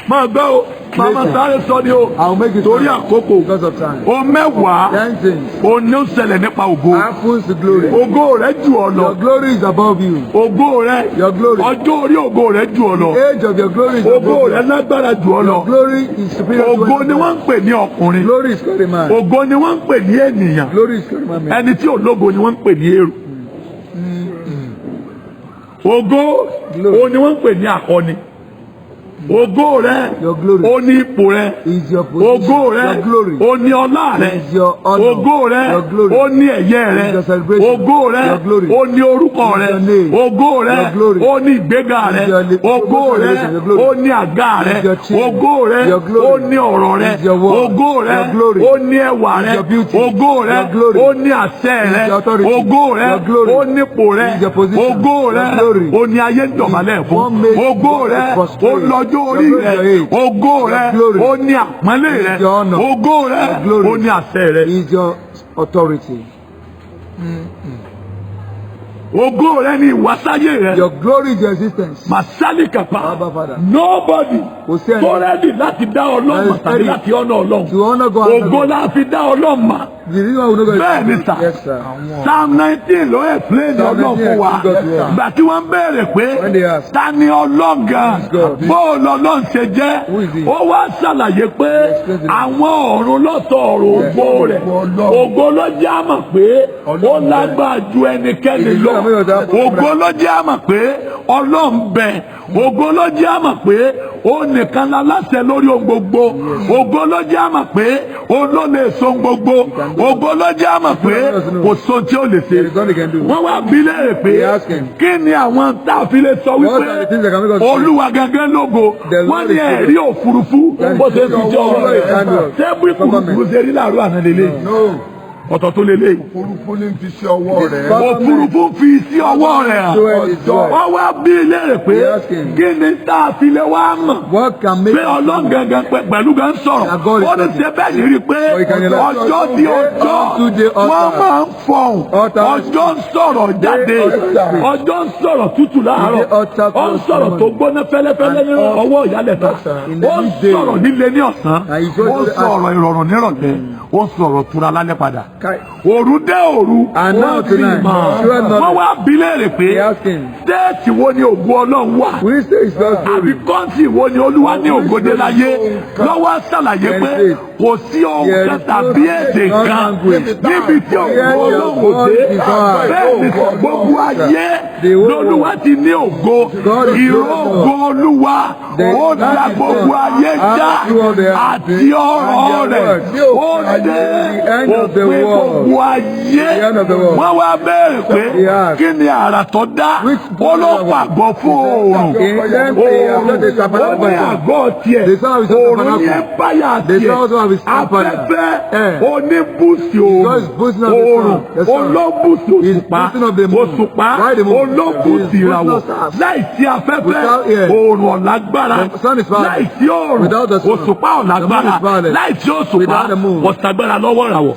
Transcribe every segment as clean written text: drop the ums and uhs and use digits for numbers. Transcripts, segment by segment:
Máa gbọ́ o, màmá sáré sọ ni o, I will make it torí fast àkókò. because of time. O mẹ́wàá 10 things o ní ó ṣẹlẹ̀ nípa ògo. happens to glory. Ògo rẹ jù ọ lọ. Your glory is above you. Ògo rẹ, Your glory. ọjọ́ orí ògo rẹ jù ọ lọ. The age of your glory is Ògo above rẹ you. lágbára jù ọ lọ. Your glory is superior to Ògo ni anyone. wọ́n ń pè ní ọkùnrin. Glory is called a man. Ògo ni wọ́n ń pè ní ènìyàn. Glory is called a man. Ẹni tí ò lógo ni wọ́n ń pè ní èrò. Ògo Glory. òun ni wọ́n ń pè ní akọni. Ògo rẹ Your glory. ó ní ipò rẹ. Is your position. Ògo rẹ Your glory. ó ní ọlá rẹ. Is your honor. Ògo rẹ Your glory. ó ní ẹ̀yẹ rẹ. Is your celebration. Ògo rẹ Your glory. ó ní orúkọ Is rẹ. your name. Ògo rẹ Your glory. ó ní ìgbéga Is rẹ. your Ògo rẹ your glory. ó ní àga rẹ. Is your chair. Ògo rẹ Your glory. ó ní ọ̀rọ̀ rẹ. Is your word. Ògo rẹ Your glory. ó ní ẹwà Is rẹ. your beauty. Ògo rẹ Your glory. ó ní àṣẹ Is rẹ. your authority. Ògo rẹ Your glory. ó nípò rẹ. Is your position. Ògo rẹ Your glory. ó ní ayé ń dọ̀bálẹ̀ fún. One makes Ògo rẹ ó prostrate. lọ́jọ́ orí Your rẹ. glory is your age. Ògo rẹ Your glory. ó ní àpọ́nlé Is rẹ. your honor. Ògo rẹ Your glory. ó ní àṣẹ rẹ. Is your authority. Ògo rẹ ni ìwásáyé rẹ. Your glory is your existence. Màsálì kàpá. Abba Father. Nobody Kò sí ẹni. tó ready láti dá Ọlọ́run mọ̀ That is tàbí ready láti ọ̀nà Ọlọ́run. to honor God and Ògo God. la fi dá Ọlọ́run mọ̀. The reason why we know God is Bẹ́ẹ̀ ni sà. Yes, sir. Psalm 19 ló explain Psalm Ọlọ́run 19 fún wa. explain God to us. Gbà tí wọ́n ń béèrè pé When they ask, ta ni Ọlọ́run gan? Who is God? Bóòlù Ọlọ́run ṣe jẹ́? Who is he? Ó wá ṣàlàyé pé explains it. àwọn ọ̀run lọ́tọ̀ ọ̀rọ̀ ògo rẹ̀. Ọlọ́run. Ògo ló jẹ́ àmọ̀ pé ó Ọlọ́run. lágbára ju ẹnikẹ́ni It is lọ. God that made us Ògo ló jẹ́ àmọ̀ pé Ọlọ́run bẹ. Ògo ló jẹ́ àmọ̀ pé ó nìkan láláṣẹ lórí ohun gbogbo. Ògo ló jẹ́ àmọ̀ pé ó ló lè so ohun gbogbo. Ògo ló jẹ́ àmọ̀ pé kò so tí ó lè ṣe. There is nothing he can do. Wọ́n wá bi léèrè pé They ask him. kí ni àwọn tá a fi lè sọ What are the wípé things that can make us Olúwa gangan lógo? The Wọ́n Lord ní is ẹ̀rí òfurufú bó ṣe fi jọ ọ̀rọ̀ rẹ̀. Ṣé bí kùrukùru ṣe rí láàárọ̀ àná lélẹ̀? No. Ọ̀tọ̀ tó lélẹ̀. Òfurufú ní fi sí ọwọ́ rẹ̀. Òfurufú fi sí ọwọ́ rẹ̀ hàn. So it is well. Wọ́n wá bí léèrè pé They ask him. kí ni tá a fi lè wá mọ̀ What can make pé Ọlọ́run gangan pẹ̀lú gan sọ̀rọ̀? That God is Ó ní talking. ṣe bẹ́ẹ̀ ní rí i pé But you can realize. ọjọ́ di ọjọ́ Unto the altar. wọ́n máa ń fọhùn. Altar. Ọjọ́ ń sọ̀rọ̀ jáde. altar. Ọjọ́ ń sọ̀rọ̀ tútù láàárọ̀. The altar Ó ń sọ̀rọ̀ tó gbóná fẹ́lẹ́fẹ́lẹ́ ní And ọwọ́ ìyálẹ̀ta. In the Ó ń midday. sọ̀rọ̀ nílé ní ọ̀sán. And he Ó ń goes to the sọ̀rọ̀ ìrọ̀rùn nírọ̀lẹ́. Ó ń sọ̀rọ̀ tura lálẹ́ padà. Kai. Òru dé òru. And now Ó sì tonight, mọ̀. sure knowledge. Wọ́n wá bi léèrè pé They ask him. state wo ni ògo Ọlọ́run wà? We say it's God's Àbí glory. country wo ni Olúwa ní ògòdè láyé? Lọ́wọ́ ṣàlàyé pé kò sí ohun kan tàbí èdè kan níbi tí ògo Ọlọ́run ò dé. Bẹ́ẹ̀ ni sọ gbogbo ayé lolúwa ti ní ògo. Ìró ògo Olúwa ó da gbogbo ayé já àti ọ̀rọ̀ rẹ̀ ó dé òpin gbogbo ayé. Wọ́n wá béèrè pé kí ni àrà tó dá? Ó ló pàgọ́ fún oòrùn. Oòrùn ó ní àgọ́ tiẹ̀. Oòrùn ní empire tiẹ̀. Afẹ́fẹ́ oníbùsì oòrùn. Oòrùn olóbùsì òṣùpá. Òṣùpá olóbùsì ìràwọ̀. Láìsí afẹ́fẹ́, oòrùn ọ̀lágbára. Láìsí oòrùn, òṣùpá ọ̀lágbára. Láìsí òṣùpá, ọ̀sàgbára lọ́wọ́ ìràwọ̀.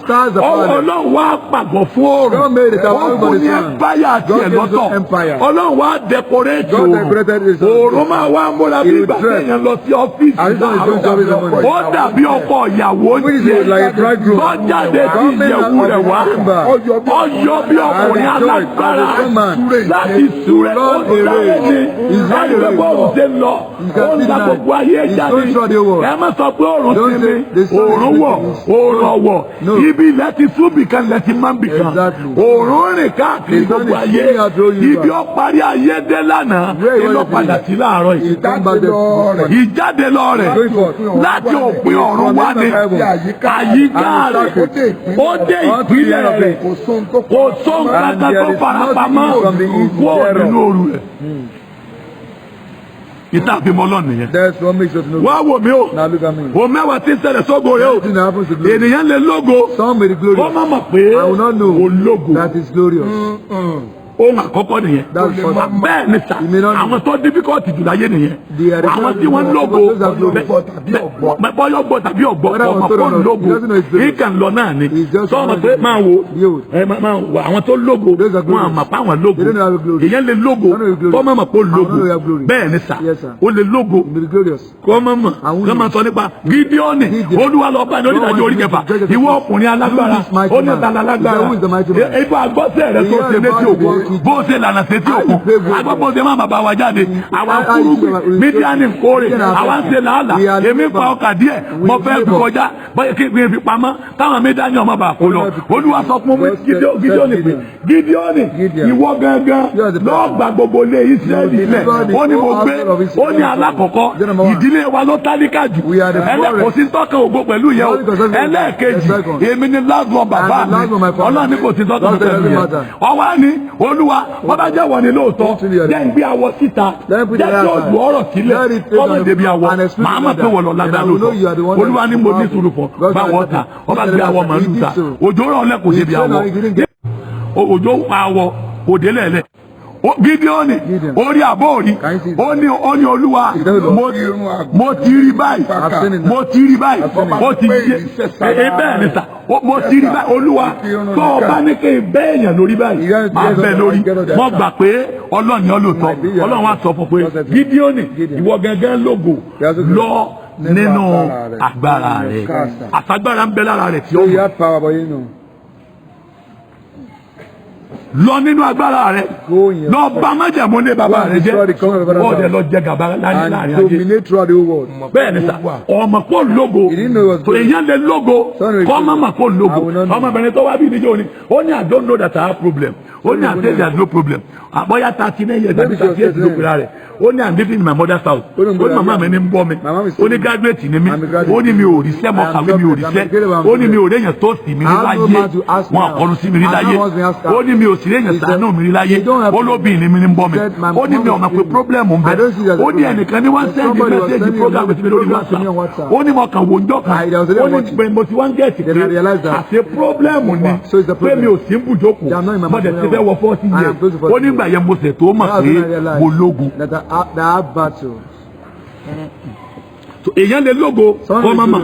Ọwọ́ Ọlọ́run wá pàgọ́ fún oòrùn. Ó fún ní empire tiẹ̀ lọ́tọ̀. Ọlọ́run wá decorate oòrùn. Oòrùn máa wá múra bí ìgbà téèyàn lọ sí ọ́fíìsì láàárọ̀. Ó dàbí ọkọ ìyàwó tiẹ̀ tó jáde sí ìyẹ̀wù rẹ̀ wá. Ọyọ bí ọkùnrin alágbára láti súré. Ó sáré ní ẹni pé bọ́ọ̀lù ṣe ń lọ. Ó ń la gbogbo ayé jáde. Ẹ má sọ pé òòrùn sinmi, òòrùn wọ̀, òòrùn ọ̀wọ̀. Ibi ilẹ̀ ti sún bìkan, ilẹ̀ ti má bìkan. Òòrùn rìn káàkiri gbogbo ayé. Ibi ó parí ayé dé lánàá, ìlọ padà sí láàárọ̀ yìí. Ìjáde lọ rẹ̀ láti òpin ọ̀run wá ní àyíká rẹ̀. Ó dé ìpínlẹ̀ rẹ̀. Kò sóhun kankan tó farapamọ́ kúrò nínú òru rẹ̀. Ìta àfimọ́ Ọlọ́run nìyẹn. That's what makes us know. Wá wò mí o. Now look at me. O mẹ́wàá tí ń ṣẹlẹ̀ sógo rẹ o. Nothing that happens to glory. Ènìyàn lè lógo. Some may be glorious. Kó má mọ̀ pé I will not know kò lógo. that is glorious. Ohun àkọ́kọ́ nìyẹn. That's the first. Bẹ́ẹ̀ ni sà, You may not know. àwọn tó difficult jù láyé nìyẹn. They are the Àwọn tí wọ́n lógo, Those are glorious. bọ́yọ̀ gbọ́ tàbí ọ̀gbọ́, Whether ọmọ or kò not, lógo, he doesn't know his glory. ìkàn lọ náà ni. He's just Sọ́mọ pé máa wo, Behold. ẹ máa wo àwọn tó lógo, Those are wọn glorious. àmọ̀ pa àwọn lógo. They don't know how glory. Èyàn lè lógo, They don't know glory. kọ́ mọ̀ pé ó I don't lógo. know how glory. Bẹ́ẹ̀ ni sà, Yes, sir. ó lè lógo, You may be glorious. kọ́ mọ̀ mọ̀, Àwọn kọ́ máa sọ nípa Gídíọ́nì, Gideon. Olúwa lọ bá ní onídàájọ́ orí kẹfà, ìwọ ọkùnrin alágbára, You this mighty ó ní man. ta lálágbára. He said, "Who is the mighty man?" Ibà agbọ́sẹ̀ rẹ tó He ṣe heard létí about òkun, the work bó ṣe lànà sétí òkun, agbọ́pọ̀ ṣe má bàbá wa jáde, àwa ń kúrúgbìn, Mídíánì ń kórè, àwa ń ṣe làálàá, èmi ń pa ọkà díẹ̀, mo fẹ́ fi kọjá, bóyá kí n fi pamọ́, káwọn Mídíánì ọmọ bàá kó lọ. Olúwa sọ fún mi Gídíọ́nì pé, Gídíọ́nì, ìwọ gangan lọ́ọ́ gba gbogbo ilé Ísírẹ́lì lẹ̀. Ó ní mo gbé, ó ní alákọ̀ọ́kọ́, ìdílé wa ló tálíkà jù, ẹlẹ́kọ̀ọ́ sí tọ́ka ògo pẹ̀lú yẹn o. Ẹlẹ́ẹ̀kejì, èmi ni last born bàbá mi, Ọlọ́run ní kò sí tọ́ka ògo pẹ̀lú yẹn. Ọwọ́ ni Olúwa, wọ́n bá jẹ́ wọ̀ ní lóòótọ́, jẹ́ ń gbé awọ síta, jẹ́ kí òjò ọ̀rọ̀ sílẹ̀, kọ́mọ̀ débi awọ, màá mọ̀ pé wọ̀ lọ lágbára lóòótọ́. Olúwa ní mo ní sùúrù fún bá wọ́ ta, ọba gbé awọ màálù ta, òjò rọ̀ lẹ́ kò débi awọ, òjò awọ kò délẹ̀ lẹ̀. Gídíọ́nì orí àbọ̀ òrí, ó ní Olúwa, mo ti rí báyìí, mo ti rí báyìí, mo ti jẹ bẹ́ẹ̀ ni sà, mo ti rí báyìí, Olúwa, tó o bá ní kí n bẹ́ èèyàn lórí báyìí, máa bẹ́ lórí, mo gbà pé Ọlọ́run ni ọlọ́tọ̀. Ọlọ́run wa sọ fún pé Gídíọ́nì, ìwọ gẹ́gẹ́ lógo lọ nínú agbára rẹ̀, àfagbára ń bẹ lára rẹ̀ tí ó mọ̀. Lọ nínú agbára rẹ, lọ bá májẹ̀mú ní bàbá rẹ jẹ́, ó dẹ̀ lọ jẹ gàba láàrin ayé. Bẹ́ẹ̀ ni sà, ọmọ kò lógo, èèyàn lè lógo, kọ́ mọ́mọ́ kò lógo. Ọmọbìnrin tó wá bí níjó ni, ó ní I don't know that I have problem, ó ní I say there is no problem. Àbọ̀yá 39 years àbí 38 ló pera rẹ̀. Ó ní I'm living in my mother's house. Ó ní màmá mi ní ń bọ́ mi. Ó ní graduate ni mí. Ó ní mi ò ríṣẹ́, mo kàwé mi ò ríṣẹ́. Ó ní mi ò réyàn tó sì mi rí láyé. Wọn àkọlù sí mi rí láyé. Ó ní mi ò sì réyàn ṣàánú mi rí láyé. Ó lóbìnrin mi ní ń bọ́ mi. Ó ní mi ò mọ̀ pé problem ń bẹ. Ó ní ẹnìkan ní wọ́n send message program sí mi lórí WhatsApp. Ó ní mo kàn wò ń jọ́ kan. Ó ní pé mo ti wá ń gẹ̀ẹ́sì pé àṣé problem ni pé mi ò sí ń bùjókòó. Mo dẹ̀ ti fẹ́ wọ 40 years. Ó nígbà yẹn mo ṣètò mọ̀ pé mo lógun. Èèyàn lè lógo kọ́ mọ́mọ́.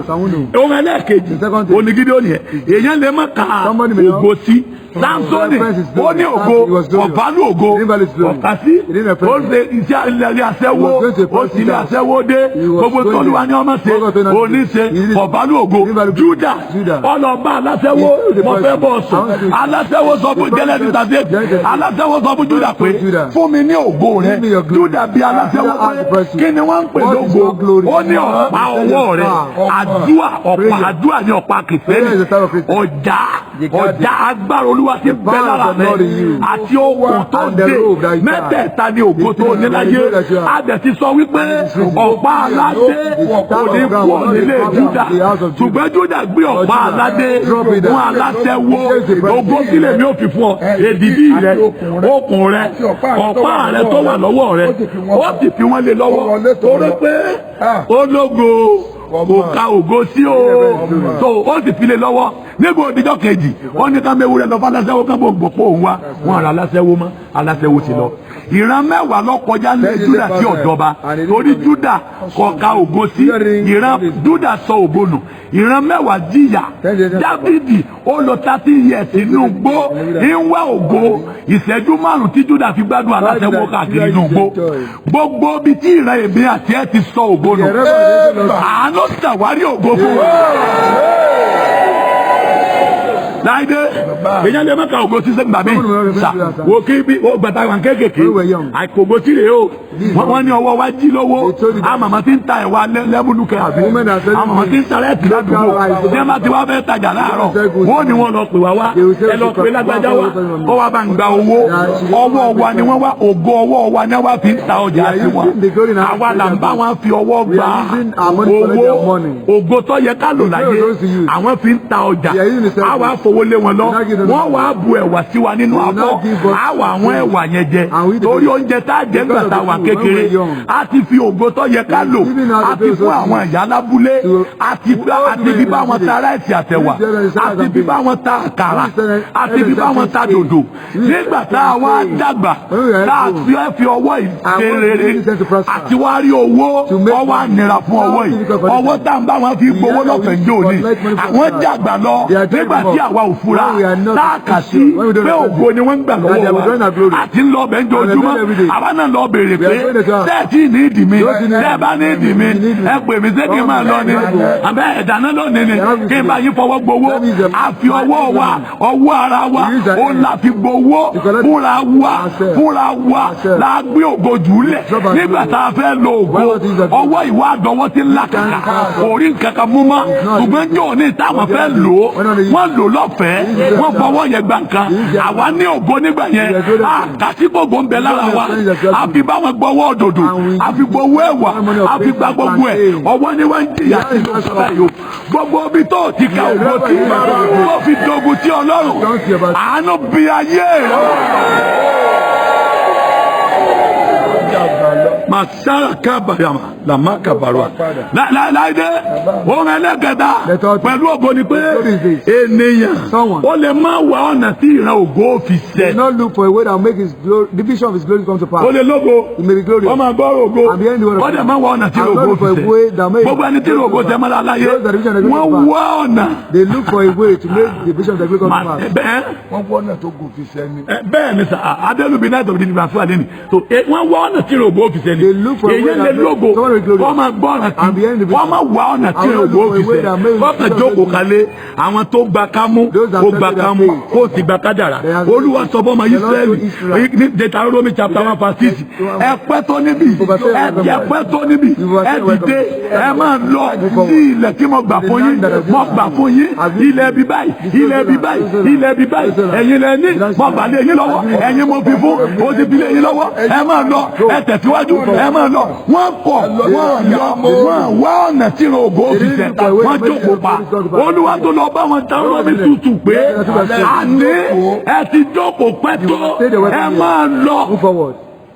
Ohun ẹlẹ́ẹ̀kejì onígídíọ́nì yẹn, èèyàn lè má ka ògo sí. Samsoni ó ní ògo, ọ̀bánú ògo, ọ̀kasí, ó ṣe iṣẹ́ ilé aṣẹ́wó, ó sì ilé aṣẹ́wó dé, gbogbo tọ́lúwa ní ọmọ ṣe, oníṣe, ọ̀bánú ògo. Júdà ọlọ́ba aláṣẹ́wó, mo fẹ́ bọ̀ sùn. Aláṣẹ́wó sọ fún Jẹ́nẹ́sísì 38, aláṣẹ́wó sọ fún Júdà pé fún mi ní ògo rẹ. Júdà bí aláṣẹ́wó pé kí ni wọ́n ń pè lógo? Ó ní ọ̀pá ọwọ́ rẹ, àdúrà, ọ̀pá àdúrà ní ọ̀pá kìfẹ́rì, ọ̀já, ọ̀já agbára Olúwa ti bẹ lára rẹ àti okùn tó dé mẹ́tẹ̀ẹ̀ta ni ògo tó ní láyé. A dẹ̀ ti sọ wípé ọ̀pá aládé kò ní kúrò nílé Júdà, ṣùgbọ́n Júdà gbé ọ̀pá aládé fún aláṣẹ́wó. Ògo sílẹ̀ mi ò fi fún ọ, èdìdí rẹ, okùn rẹ, ọ̀pá rẹ tó wà lọ́wọ́ rẹ, ó sì fi wọ́n lé lọ́wọ́ torí pé ológo kò ka ògo sí o, tó ó sì fi lé lọ́wọ́. Nígbà òdìjọ́ kejì, ó ní ká mẹ́wúrẹ́ lọ fún aláṣẹ́wó ká bò ń gbọ́ pé òun wá, wọn àrà aláṣẹ́wó mọ́, aláṣẹ́wó ti lọ. Ìran mẹ́wàá ló kọjá lé Júdà tí ọ̀dọ́ba, torí Júdà kò ka ògo sí. Ìran Júdà sọ ògo nù, ìran mẹ́wàá jìyà. Dáfídì ó lò 30 years inú gbó ń wá ògo. Ìṣẹ́jú márùn tí Júdà fi gbádùn aláṣẹ́wó káàkiri inú gbó. Gbogbo ibi tí ìran èmi àti ẹ ti sọ ògo nù, àánú ṣàwárí ògo fún wa. Láìdé, èèyàn lè má ka ògo sí sẹ́gbà mi. Sà, wo kí bí ó gbàtà wà kéékèèké, àìkògó sí rèé o. Wọ́n ní ọwọ́ wa jí lówó. Àmàmà tí ń ta ẹ̀wà lẹ́múlùkẹ́ àbí. Àmàmà tí ń ta rẹ́ẹ̀tì ládùúgbò. Ní ẹ bá ti wá fẹ́ tajà láàárọ̀, wọ́n ní wọ́n lọ pè wá wá. Ẹ lọ pè lágbájá wá, kó wá bá ń gba owó. Ọwọ́ wa ni wọ́n wá, ògo ọwọ́ wa ni wọ́n fi ń ta ọjà sí wọn. Àwa là ń bá wọn fi ọwọ́ gba owó. Ògo tó yẹ ká lò láyé, àwọn fi ń ta ọjà. Àwa fowó fowó lé wọn lọ. We now give them Wọ́n wàá bu ẹ̀wà sí wa nínú We abọ́. now give us Á wà àwọn ẹ̀wà yẹn jẹ. And we eat the Torí oúnjẹ tá a jẹ nígbà tá a wà Because of the food, when kékeré, we were young. a ti fi ògo tó yẹ ká lò, Giving out a the ti bills fún of àwọn ìyá lábúlé, to a ti fi bá wọn ta ráìsì àtẹ̀wà, a ti fi bá wọn ta àkàrà, a ti fi bá wọn ta dòdò. Nígbà tá a wá dàgbà, tá a fi ẹ́ fi ọwọ́ ìṣe rere, àti wá rí owó, ọwọ́ ànira fún ọwọ́ yìí. Ọwọ́ tá à ń bá wọn fi gbowó lọ́fẹ̀ẹ́ jò ní. Àwọn dàgbà lọ nígbà tí àwa ò fura, tá a kà sí pé ògo ni wọ́n ń gbà lọ́wọ́ wa. Àti ń lọ bẹ̀ ń jojúmọ́, àwa náà lọ béèrè pé sẹ́ẹ̀tì ní ìdì mi, tẹ́ ẹ bá ní ìdì mi, ẹ pè mí ṣé kí n máa lọ ni, àbẹ́ ẹ̀dáná lónìí ni, kí n bá yín fọwọ́ gbowó. A fi ọwọ́ wa, ọwọ́ ara wa, ó la fi gbowó fúnra wa, fúnra wa la gbé ògo jù lẹ̀. Nígbà tá a fẹ́ lo ògo, ọwọ́ ìwà àdọ́wọ́ ti ń làkàkà, kò rí nǹkan kan mú mọ́. Ṣùgbọ́n jò ní táwọn fẹ́ lò ó, wọ́n lò lọ́fẹ̀ẹ́, wọ́n fọwọ́ yẹn gba nǹkan. Àwa ní ògo nígbà yẹn, àkàtí gbogbo ń bẹ lára wa. A fi bá wọn gbọ́wọ́ òdòdó, a fi gbowó ẹ̀wà, a fi gba gbogbo ẹ̀. Ọwọ́ ni wọ́n ń jìyà sí lọ́sọ̀rọ̀ yìí o. Gbogbo ibi tó ti ka ògo tí tó fi dogun tí Ọlọ́run, àánú bí ayé rẹ̀. Masara kabayama lama kabarua. Láìdé, ohun ẹlẹ́kẹta pẹ̀lú ògo ni pé ènìyàn ó lè má wá ọ̀nà tí ìran ògo fi ṣẹ. Do not look for a way that will make his glory, the vision of his glory come to pass. Ó lè lógo, He may be glorious. ó máa gbọ́rọ̀ ògo, And behind the word of ó dẹ̀ máa wá ọ̀nà tí And ìran not ògo look fi for a way ṣẹ. that make Gbogbo ẹni tí ìran ògo ṣẹ mọ́ra láyé, Those that the vision of the glory wọ́n come to wá pass. ọ̀nà. They look for a way to make the vision of the glory come to pass. Bẹ́ẹ̀ Wọ́n wọ́nà tó gùn fi sẹ́ni. Bẹ́ẹ̀ ni sà, Adélùbí náà tọ̀bí níbi àfúrà lẹ́nu. So wọ́n wá ọ̀nà tí ìran ògo fi ṣẹ ni. They look for a way Èyí lè that make lógo, someone with glory. wọ́n máa gbọ́ ọ̀nà And tí behind the vision. wọ́n máa wá ọ̀nà tí And ìran look ògo for a fi way ṣẹ. that make Wọ́n kàn jókòó kalẹ̀, àwọn tó gba kámú, Those that ó gba accepted their kámú, faith. kó sì gba kádàrá. They have- Olúwa sọ fún ọmọ The Lord told Ísírẹ́lì Israel. ní Deuteronomy chapter 1 verse 6, ẹ pẹ́ tó níbí, ẹ pẹ́ tó níbí, ẹ dìde, ẹ máa lọ sí ilẹ̀ tí mo gbà fún yín, mo gbà fún yín, ilẹ̀ bí báyìí, ilẹ̀ bí báyìí, ilẹ̀ bí báyìí, ẹ̀yin lẹ ní, mo gbà lé yín lọ́wọ́, ẹ̀yin mo fi fún, mo ti fi lé yín lọ́wọ́, ẹ máa lọ, ẹ tẹ̀síwájú, ẹ máa lọ. Wọ́n kọ̀, wọ́n lọ, wọ́n wá ọ̀nà tí ìran ògo fi ṣẹ, wọ́n jókòó pa. Olúwa tó lọ bá wọn Deuteronomy tútù pé àní ẹ ti jókòó pẹ́ tó, ẹ máa lọ. Move forward.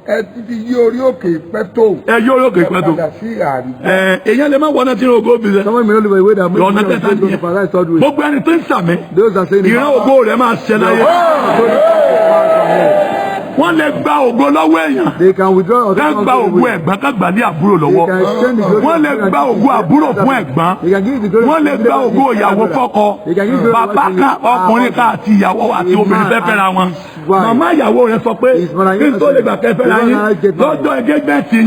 Ẹ ti fi yí orí òkè pẹ́ tó. Ẹ yí orí òkè pẹ́ tó. Ẹ padà sí àríwá. Èèyàn lè má wọnà tí ìran ògo fi ṣẹ. Someone may not look for a way that make Lọ́nà the vision of kẹta his glory come to nìyẹn. pass. That is third way. Gbogbo ẹni tó ń sàmì, Those that say ìran ògo rẹ̀ máa ṣẹ láyé. Wọ́n lè gba ògo lọ́wọ́ èèyàn. They can withdraw or Ká gba ògo ẹ̀gbọ́n ká gbà ní àbúrò lọ́wọ́. They can exchange the glory Wọ́n lè gba ògo àbúrò fún ẹ̀gbọ́n. They can give the glory Wọ́n lè gba ògo ìyàwó fọ́kọ. They can give the glory Bàbá kan, ọkùnrin kan àti ìyàwó àti obìnrin fẹ́ fẹ́ra wọn. Màmá ìyàwó rẹ̀ sọ pé kí n tó lè gbà kẹ́ fẹ́ra yín lọ́jọ́ engagement yín,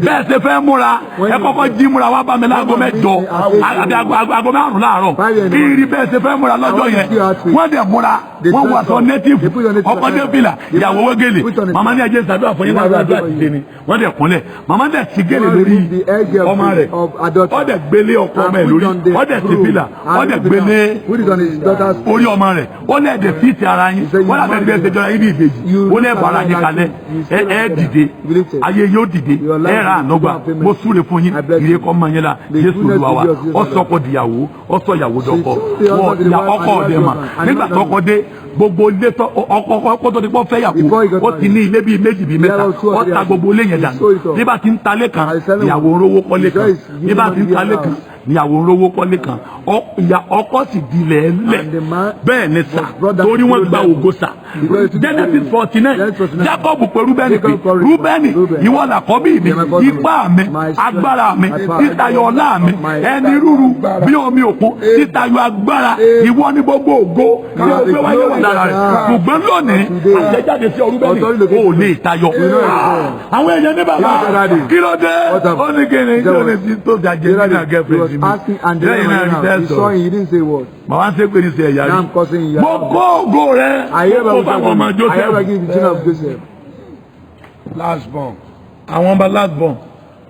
bẹ́ẹ̀ ṣe fẹ́ múra, ẹ kọ́kọ́ jí múra wá bá mi láago 8 àbí aago 5 láàárọ̀, kí n rí bẹ́ẹ̀ ṣe fẹ́ múra lọ́jọ́ yẹn. Wọ́n dẹ̀ múra, wọ́n wọ aṣọ native, ọkọ dé fìlà, ìyàwó wé gèlè. Màmá ní ẹjẹ ìsàdúrà fún yín láàárọ̀, àdúrà ti ṣe ni. Wọ́n dẹ̀ kúnlẹ̀, màmá dẹ̀ ti gèlè lórí ọmọ rẹ̀, ó dẹ̀ gbélé ọkọ ọmọ ẹ̀ lórí, ó dẹ̀ ti fìlà, ó dẹ̀ gbélé Put it on his daughter's orí ọmọ rẹ̀, ó lẹ̀ dẹ̀ fíìtì ara yín, wọ́n lábẹ́ bí ẹ ṣe jọra yín bí ìbejì, ó lẹ̀ bàrà yín kalẹ̀, ẹ dìde, ayé yóò dìde, ẹ ra ànọ́gbà. Mo súre fún yín, ire kọ́ mọ yín la. Jésù Olúwa wa. Ó sọkọ dìyàwó, ó sọ ìyàwó dọkọ, ọkọ ọdẹ mà. Nígbà tọkọ dé, gbogbo ilé tọ ọkọ ọkọ tó ti pọ fẹ́ yàwó, ó ti ní ilé bíi méjì bíi mẹ́ta, ó ta gbogbo ilé yẹn dànù. Nígbà tí ń talé kan, ìyàwó ń rówó kọ́lé kan. Nígbà tí ń talé kan, ìyàwó ń rówó kọ́lé kan. Ọkọ sì dilẹ̀ lẹ̀. Bẹ́ẹ̀ ni sà, torí wọ́n gba ògo sà. Genesis 49, Jacob pé Rúbẹ́nì pé, Rúbẹ́nì, ìwọ làkọ́bí mi, ipá mi, agbára mi, títayọ ọlá mi, ẹni rúru bí omi òkun, títayọ agbára, ìwọ ní gbogbo ògo tí o gbé wáyé wà lára rẹ̀. Ṣùgbọ́n lónìí, àtẹ̀jáde sí ọ Rúbẹ́nì, o ò lè tayọ. Àwọn èèyàn ní bàbá, kí ló dé? Ó ní kí ni kí ló ní tó jàjẹ́ nínú girlfriend mi? He was asking and the Lẹ́yìn náà rí man tẹ́ he saw sọ̀rọ̀. him, he didn't say what. Màá wá ń ṣépè ní sẹ́ ẹ̀yà Now rí. I'm cursing you. Mo kó ògo rẹ̀, I hereby mo fáwọn ọmọ I hereby Joseph. give the children of Joseph. Last born. Àwọn ọmọ last born.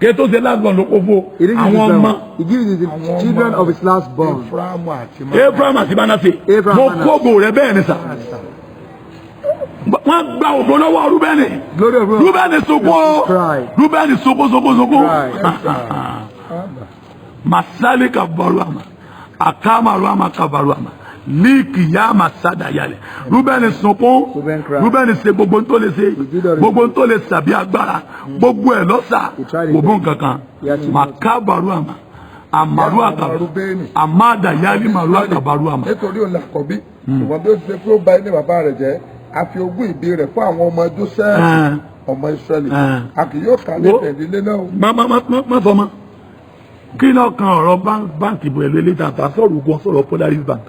Kí tó ṣe last born ló kó fún He didn't give àwọn his ọmọ. He gives the Àwọn children ọmọ of his last born. Efraimu àti Manasseh. Abraham àti Manasseh. Abraham Mo Manasseh. kó ògo rẹ̀ bẹ́ẹ̀ ni sà. Wọ́n gba ògo lọ́wọ́ Rúbẹ́nì. Glory of God. Rúbẹ́nì sunkún. Cry. Rúbẹ́nì sunkún sunkún sunkún. Cry. Masali kabaru ama. Akamaru ama kabaru ama. Líìkì yá máa sádà yálẹ̀. Rúbẹ́nì sunkún. Reuben cried. Rúbẹ́nì ṣe gbogbo tó lè ṣe, He did all he gbogbo tó lè sàbí agbára, gbogbo ẹ̀ lọ́sà, He tried kò it. bó nǹkan kan. He achieved Màkàbàrú àmà àmàrú àkàbà Rúbẹ́nì. àmàdà yálì màrú àkàbàrú àmà. Nítorí òun làkọ́bí, ṣùgbọ́n bí ó ti ṣe pé ó ba ilé bàbá rẹ̀ jẹ́, a fi ogún ìbí rẹ̀ fún àwọn ọmọ Jósẹ́fù, ọmọ Ísírẹ́lì. A kì yóò kà ní ìdílé náà o. Má má má má má sọ ma kí náà kan ọ̀rọ̀ báńkì pẹ̀lú eléyìí tàǹtà sọ̀rọ̀ ogun, sọ̀rọ̀ Polaris Bank.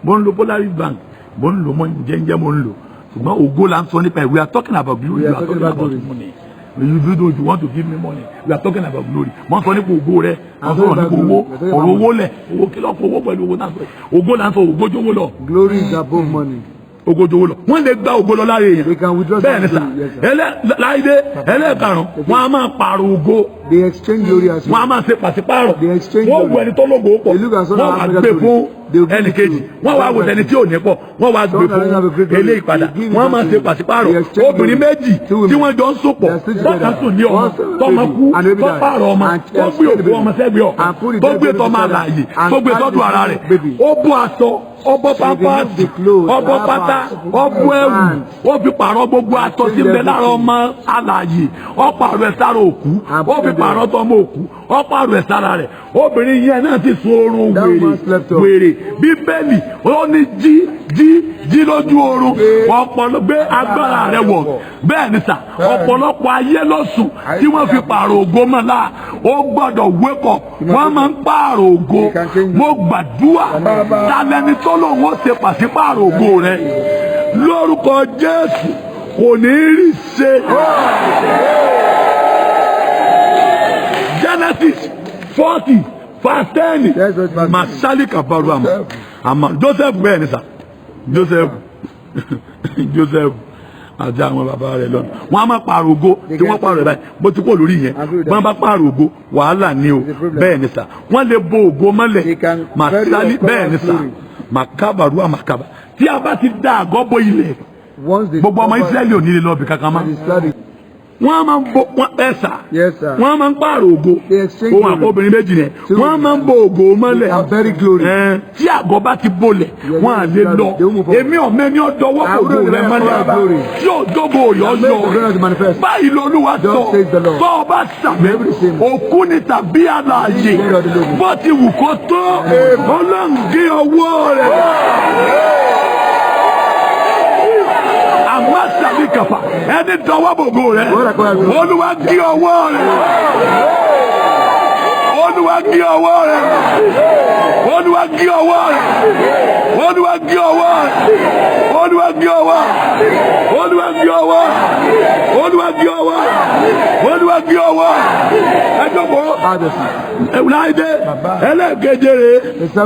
Mo ń lo Polaris Bank, mo ń lo, mo ń jẹ́njẹ́, mo ń lò, ṣùgbọ́n ògo là ń sọ nípa ẹ̀. We are talking about glory. We We are are talking talking about about glory. money. You don't you want to give me money. We are talking about glory. Mo ń sọ nípa ògo rẹ, mo ń sọ̀rọ̀ nípa owó. Ọ̀rọ̀ owó lẹ̀, owó kí lọ́kọ̀, owó pẹ̀lú owó náà sọ yìí. Ògo là ń sọ, ògo jówó lọ. Glory is above money. Ògo jówó lọ. Wọ́n lè gba ògo lọ lára èèyàn. They can withdraw Bẹ́ẹ̀ ni sà. something. Yes, sir. Ẹlẹ́ láìdé ẹlẹ́ẹ̀karùn-ún, wọ́n á máa pààrọ̀ ògo. They exchange glory as Wọ́n á well. máa ṣe pàṣípààrọ̀. They exchange Wọ́n glory. wo ẹni tó lógo pọ̀, They look at someone wọ́n wá Africa gbé glory. fún They will give ẹnì it kejì. to Wọ́n wá wo ẹni tí ò ní pọ̀, wọ́n wá gbé Someone that doesn't have a fún great glory. eléyìí padà. They give it Wọ́n máa back ṣe to pàṣípààrọ̀. They exchange Obìnrin glory. méjì Two women. tí wọ́n jọ ń sopọ̀, They are still tọ́ka together. sùn ní ọmọ, One tọmọ baby kú, and baby tó died. pààrọ̀ ọmọ, And tó gbé exchange òkú the baby. ọmọ sẹ́gbẹ̀ẹ́ ọ̀kan, And put the tó dead gbé baby tọmọ together. alààyè, And tó gbé carry sọ́dọ̀ the ara rẹ̀. baby. Ó bọ́ aṣọ, ọbọ̀ removed pampasì, the clothes, ọbọ̀ pátá, wrappers, ọbọ̀ ẹ̀wù, pants. ó fi pààrọ̀ gbogbo aṣọ tí ń bẹ lára ọmọ alààyè, ó pààrọ̀ ẹ̀ sára òkú. And Ó fi put them pààrọ̀ tọmọ òkú, ó pààrọ̀ ẹ̀ sára rẹ̀. Obìnrin yẹn náà ti sun oorun That wèrè woman slept off. wèrè. Bíbélì ó ní jí jí jí lójú oorun, ọpọlọ gbé agbára rẹ̀ wọ̀. Bẹ́ẹ̀ ni sà, ọ̀pọ̀lọpọ̀ ayé ló sùn tí wọ́n fi pààrọ̀ ògo mọ́ la. Ó gbọ́dọ̀ wake up. Wọ́n máa ń pààrọ̀ ògo. Mo gbàdúrà, talẹ́ni tó lòun ó ṣe pàṣípààrọ̀ ògo rẹ̀ lórúkọ Jésù, kò ní rí ṣe. Genesis 40 verse 10. Yes, verse 10. Masali kabaru ama ama Joseph. Bẹ́ẹ̀ ni sà, Joseph, Joseph àti àwọn bàbá rẹ̀ lọ́nà, wọ́n á máa pààrọ̀ ògo tí wọ́n pààrọ̀ ẹ̀ báyìí. Bó ti kó lórí yẹn, wọ́n bá pààrọ̀ ògo, wàhálà ni o. It's a problem. Bẹ́ẹ̀ ni sà, wọ́n lè bo ògo mọ́lẹ̀. They can Masali very well bẹ́ẹ̀ ni sà, glory. màkàbàrú àmàkàbà tí a bá ti da àgọ́ bo ilẹ̀, Once they gbogbo ọmọ Ísírẹ́lì ò ní lè lọ ibì kankan mọ́. And they started. Wọ́n á máa ń bo wọ́n ẹ sà. Yes, sir. Wọ́n á máa ń pààrọ̀ ògo. They exchange Ohun glory. àpò obìnrin méjì yẹn, Two wọ́n á women. máa ń bo ògo mọ́lẹ̀. They are very glory. Ẹ, tí àgọ́ bá ti bolẹ̀, Yes, wọ́n á lè yes, lọ. they will move forward. Èmi ọ̀mẹ́ ni ọ̀dọ́wọ́ I ògo wouldn't rẹ remember mọ́lẹ̀ glory. tí òdògbò rẹ̀ Make the ọyọ. glory to manifest. Báyìí lolúwa Thus sọ, says the Lord. tó o bá sàmì, Every sin. òkú ni tàbí alààyè, Dead or the living. bó ti wù kó tó, Ọlọ́run gé ọwọ́ rẹ̀. Àmọ́ sàmì kàfà, ẹni dọwọ́ bògo rẹ̀, Olúwa gé ọwọ́ rẹ̀. Olúwa gé ọwọ́ rẹ̀. Olúwa gé ọwọ́ rẹ̀. Olúwa gé ọwọ́ rẹ̀. Olúwa gé ọwọ́ rẹ̀. Olúwa gé ọwọ́ rẹ̀. Olúwa gé ọwọ́ rẹ̀. Olúwa gé ọwọ́ rẹ̀. Ẹ jókòó. Have a seat. Ẹ̀wùláìdé ẹlẹ́ẹ̀keje rẹ̀,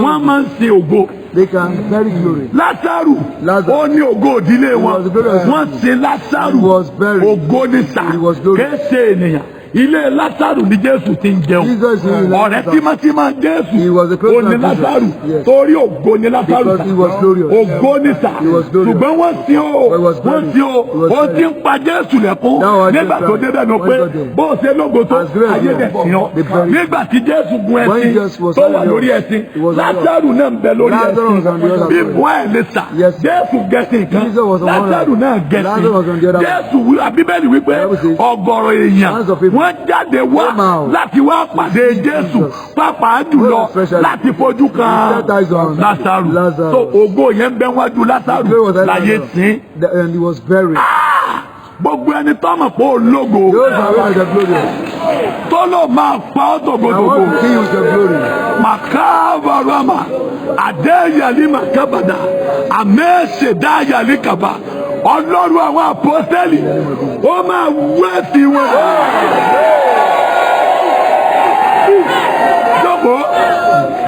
wọ́n máa ń sin ògo. They can bury glory. Lásàrù, Lazarus. ó ní ògo òdílé wọn. He was the glorious. Wọ́n sin Lásàrù. He was buried. Ògo ní sà. He was glorious. Kése ènìyàn, ilé Lásàrù ní Jésù ti ń jẹun. Jesus is Ọ̀rẹ́ tímọ́tímọ́ Jésù He was the close ó ní friend of Jesus. Lásàrù, Yes. torí ògo ní Lásàrù. Because he was glorious. Ògo ní sà. He was glorious. Ṣùgbọ́n wọ́n sin o, But he was wọ́n buried. sin o. He was Ó buried. ti ń pa Jésù lẹ́kún Now I nígbà just tó débẹ̀ ní when pé he got there. bó o ṣe lógo tó, As great as ayé you dẹ̀ are. sí ọ. They buried. Nígbà tí Jésù gun When ẹṣin Jesus was tó wà on the lórí earth, ẹṣin, he was on the earth. Lásàrù náà ń bẹ lórí Lazarus was on the ẹṣin. other Bí side. wọ́n ẹ̀ lè sà, Yes. Jésù gẹṣin kan, Jesus was on one Lásàrù side. náà gẹṣin. Lazarus was on the other one. Jésù wí, Bíbélì wípé Bible says, ọ̀gọ̀rọ̀ èèyàn thousands of people wọ́n jáde wá came out láti wá pàdé see Jésù, Jesus. pàápàá jùlọ Most especially, láti fojú kan he set eyes on Lásàrù. Lazarus. So ògo yẹn ń bẹ wájú Lásàrù The glory was at láyé Lazarus. sín. And he was buried. Gbogbo ẹni tó mọ̀ pé ológo Those are where the glorious. tó ló máa pa ọ́ I tògótògó. want to see you with the glory. Makabarama adéyàlí makabada amẹ́sẹ̀dáyàlí kaba, Ọlọ́run àwọn àpọ́sẹ́lì, ó máa wẹ́ẹ̀sì wọn. Jókòó,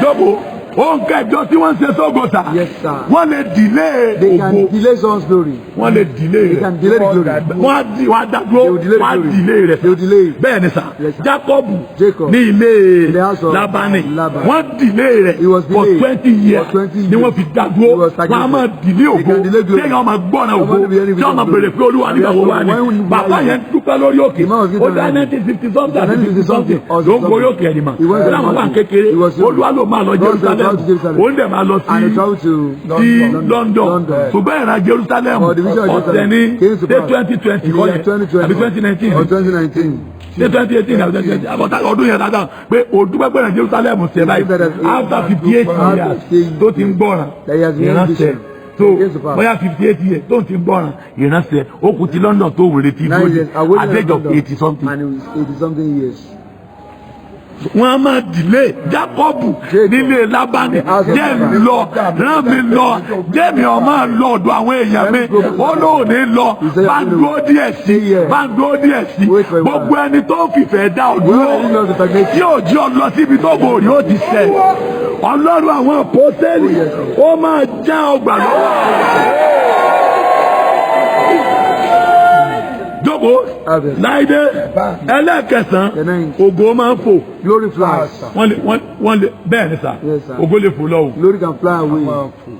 jókòó. Òun kẹjọ tí wọ́n ń ṣe sógòsà. Yes, sir. Wọ́n lè dìlé They ògo. can delay someone's glory. Wọ́n lè dìlé They rẹ̀. can delay the glory. Wọ́n á di, wọ́n á dá dúró. They will delay the Wọ́n á glory. dìlé rẹ̀. They will delay it. Bẹ́ẹ̀ ni sà. Yes, sir. Jacob Jacob. ní ilé In the house of Labani, Laban. wọ́n dìlé rẹ̀ He was for delayed 20 years for 20 ni wọ́n fi dá dúró. He was Wọ́n á máa stagnated. dìlé They ògo can delay glory. téèyàn máa gbọ́nà ògo, Somebody be any tí wọ́n máa glory. béèrè pé Olúwa nígbà wo wá ni. When will Bàbá you- yẹn dúpẹ́ lórí òkè. The man was Ó given dá an- 1950 something àti 50 something 1950 ló ń gorí òkè ẹ̀dìmọ̀ He went to the láwọn wà mountain. kékeré. He was young. Olúwa ló máa lọ God said, Jerusalem. Jerusalem, Travel to Jerusalem. Ó dẹ̀ máa lọ And he sí traveled to sí London. London. Ṣùgbọ́n ìran Jerusalem For the vision of ọ̀sẹ̀ Jerusalem ní came to dé pass 2020 in the kọ́ year yẹn 2020 àbí 2019 or 2019. ṣé 2018 àbí 2020 àbọ̀tá ọdún yẹn dáadáa pé òdúpẹ́pẹ́ rẹ̀ Jerusalem ṣe báyìí after 58 years tó ti ń gbọ́ràn That he has been ìránṣẹ́ vision. tó It came to pass. bóyá 58 years tó ti ń gbọ́ràn ìránṣẹ́ ó kù ti London tó wèrè tí 9 years. I waited at the in age of London. 80 something. And he was 80 something years. Wọ́n á máa dìlé Jákọ́bù Jacob. nílé Lábánì, House of jẹ́ Laban. mi lọ, rán mi lọ, jẹ́ mi ó máa lọ ọ̀dọ̀ àwọn èèyàn mi. Ó lóò ní lọ, bá ń dúró díẹ̀ sí, bá ń dúró díẹ̀ sí. Wait for a while. Gbogbo ẹni tó fìfẹ́ dá ọ dúró Well, you know the stagnation. tí ò jí ọ lọ síbi tó bò rí ó ti sẹ̀, Ọlọ́run àwọn àpọ́sẹ́lì ó máa já ọgbà lọ́wọ́. Jókòó. Amen. Láìdé, ẹlẹ́ẹ̀kẹsàn-án, The ninth. ògo máa ń fò. Glory flies. Wọ́n lè bẹ́ẹ̀ ni sà. Yes, sir. Ògo lè fò lọ o. Glory can fly away.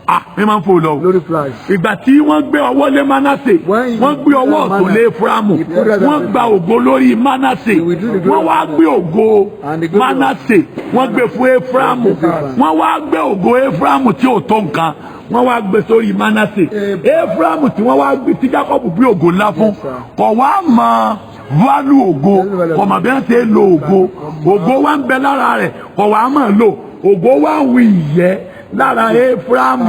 Ah, mi máa ń fò lọ o. Glory flies. Ìgbà tí wọ́n gbé ọwọ́ lé Mánásè, When wọ́n gbé ọwọ́ ọ̀tún lé Efraimu, He put that wọ́n gba ògo lórí Mánásè, withdrew the glory wọ́n wá of gbé ògo And the glory of- Mánásè, wọ́n gbé fún Efraimu, Ephraim. wọ́n wá gbé ògo Efraimu tí ò tó nǹkan, wọ́n wá gbé sórí Mánásè. Efraimu tí wọ́n wá gbé, tí Jákọ́bù gbé ògo ńlá fún, Yes, sir. kò wá mọ value ògo, kò mọ̀ bí wọ́n ṣe lo ògo. Ògo wa ń bẹ lára rẹ̀, kò wá mọ̀ lò. Ògo wa ń wí ìyẹ́ lára Efraimu.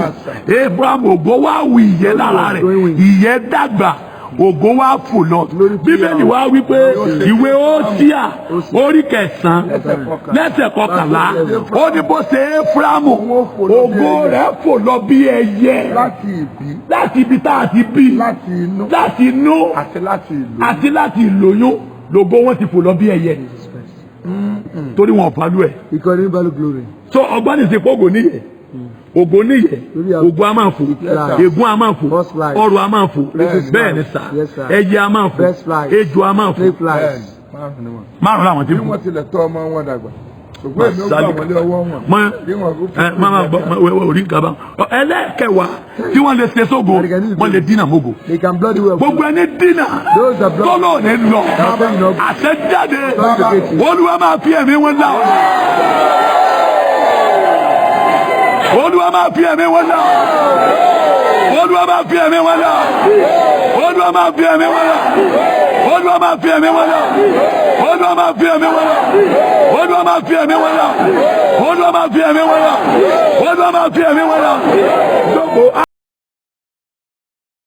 Efraimu, ògo wa wí ìyẹ́ lára rẹ̀, ìyẹ́ dàgbà, ògo wa fò lọ. Bíbélì wa wí pé ìwé Hósíà orí 9 lẹ́sẹ̀ 11, ó ní bó ṣe Efraimu, ògo rẹ̀ fò lọ bí ẹyẹ Láti ìbí, láti ibi tá a ti bí, láti inú, láti inú, àti láti ìlú. Àti láti ìlóyún lògo wọn ti fò lọ bí ẹyẹ, torí wọn ò value ẹ̀. He couldn't value glory. So ọgbọ́n ní sèpé ògo níyẹ, ògo níyẹ, ògo a máa fò, ègún a máa fò, First flies. ọrọ̀ a máa fò. Riches Bẹ́ẹ̀ ni sà. Yes, sir. Ẹyẹ a máa fò, Best flies. ejò a máa fò. Snake flies. Márùn ni wọn. Márùn làwọn ti Bí fò. wọ́n tilẹ̀ tọ́ ọmọ wọn dàgbà, ṣùgbọ́n èmi ó gbà wọ́n lé ọwọ́ wọn. Mọ Bí wọn kò fi ẹ má má gbọ́ wẹ orí nǹkan bá. Ẹlẹ́ẹ̀kẹwàá tí wọ́n lè ṣe sógo, wọ́n lè dínà mógo. They can bloody well. Gbogbo ẹni dínà Those that block- tó lóò ní lọ, àṣẹjáde, Olúwa máa fi ẹ̀mí wọn là. Olúwa máa fi ẹ̀mí wọn là. Olúwa máa fi ẹ̀mí wọn là. Olúwa máa fi ẹ̀mí wọn là. Olúwa máa fi ẹ̀mí wọn là. Olúwa máa fi ẹ̀mí wọn là. Olúwa máa fi ẹ̀mí wọn là. Olúwa máa fi ẹ̀mí wọn là. Olúwa máa fi ẹ̀mí wọn là. Jókòó.